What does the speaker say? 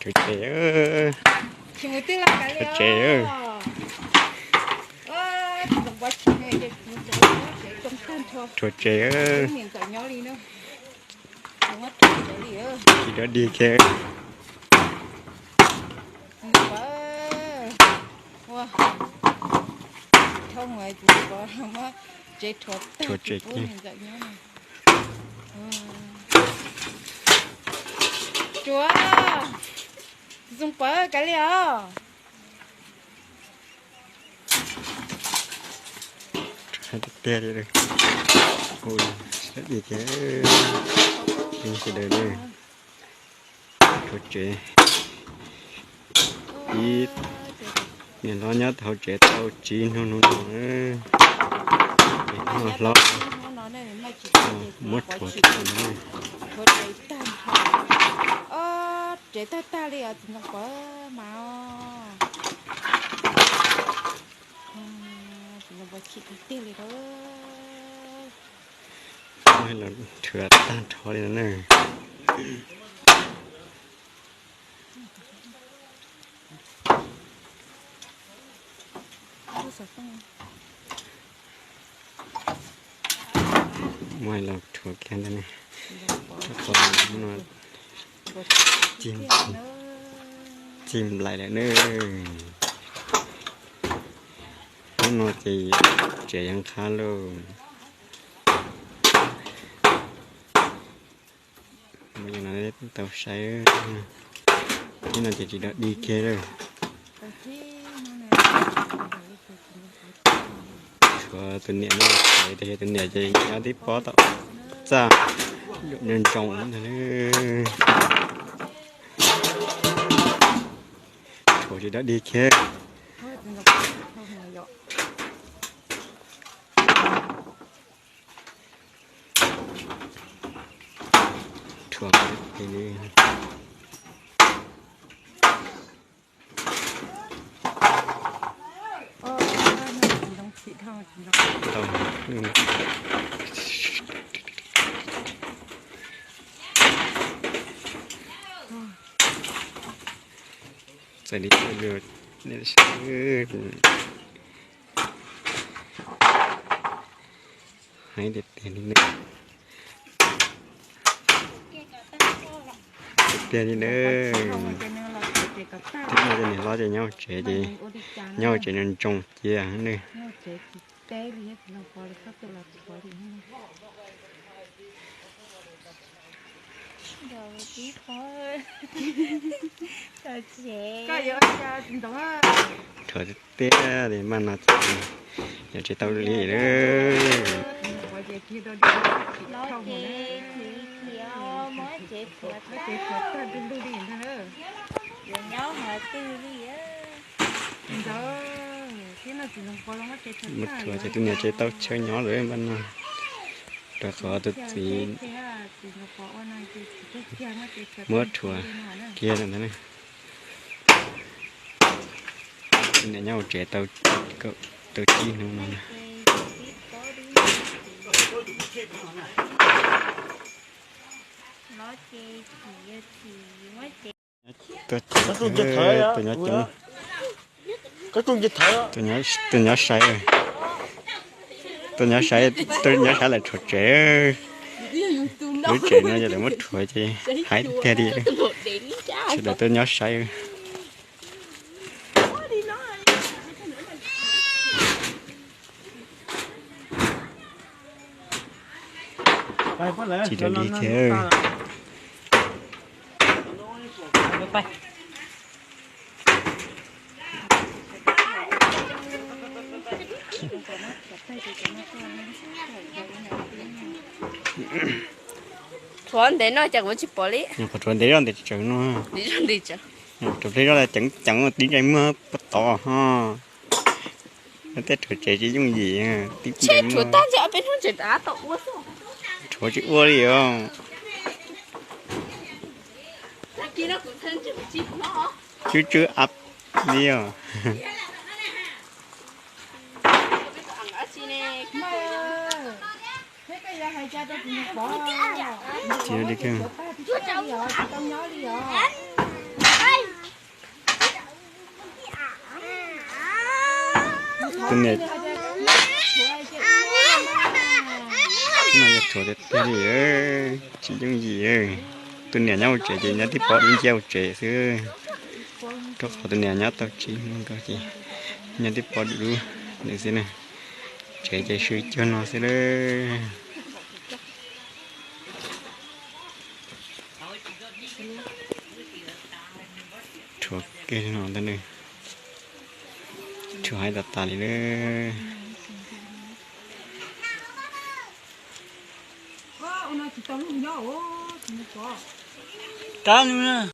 Rhuav tsev, rhuav tsev. Tsis dog dig kiag. Rhuav tsev kiag. Tsuav, Zoo Pov, kav liam os. Tiag tiag li. Ui, sab ib tiag, sawv daws li. Hauv tsev, ib niam hlob nyob hauv tsev tau tsib hnub hnub no. Niam hlob muab rhuav kiag no. Tsev tag tag li os, txiv ntxawm Pov mas. Txiv ntxawm Pov chim tiag tiag li os. Rhuav tag nrho li na. Muab los rhuav kiag ntawd ne. Rau qhov no cig nplaim lawm na. Hnub no ces tsev yeej qab lauj. Muab cov no tau saib, ib no ces tsis dog dig kiag lawm. Tshuav tus niam no, tus niam ces nyob tib pob tom txaj, nyob ntsoov ntag. Tshuav tsis dog dig kiag. Rhuav li. Txawm li nej saib, heev tiag tiag li na. Tiag tiag li na. Twb muaj cov niam hlob ces nyob hauv tsev ces nyob hauv tsev no ntsoov cia ne. Rhuav tiag tiag li mas no ces yog tsis tau li lawm. Muab rhuav ces tus niam tsev tau chaw nyob lawm mas no. Rau qhov tus txiv muab rhuav kiag lawm ntag. Tus niam nyob hauv tsev tau tsib hnub no na. Tuaj, tus nyob coob, tus nyob saib, tus nyob saib, tus nyob saib lawv rhuav tsev. Lub tsev no yog lawv muab rhuav ces heev tiag li. Sawv daws tuaj nyob saib. Tsis dog dig kiag. Rhuav ntev no cas kuv tsis pom li. Qhov rhuav ntev zoj ntev tsawv no. Rhuav ntev zoj ceev ceev tib ntsais muag puag tod ho. Tej rhuav tsev tsis yooj yim, tib ntsais muag. Rhuav tsis ua li os. Tswb tswb ab li os. Tsis li kawg. Niam, no yog rhuav tiag tiag li, tsis yooj yim. Tus niam nyob hauv tsev ces nyob tib pob dub nciab hauv tsev xwb, rau qhov tus niam nyob tau tsis hnub nkaus ces nyob tib pob dub dub xwb na. Tsev ces swb cuag no xwb lawm. Rhuav kiag no ntag, rhuav haib tas tas li lawm. Tab,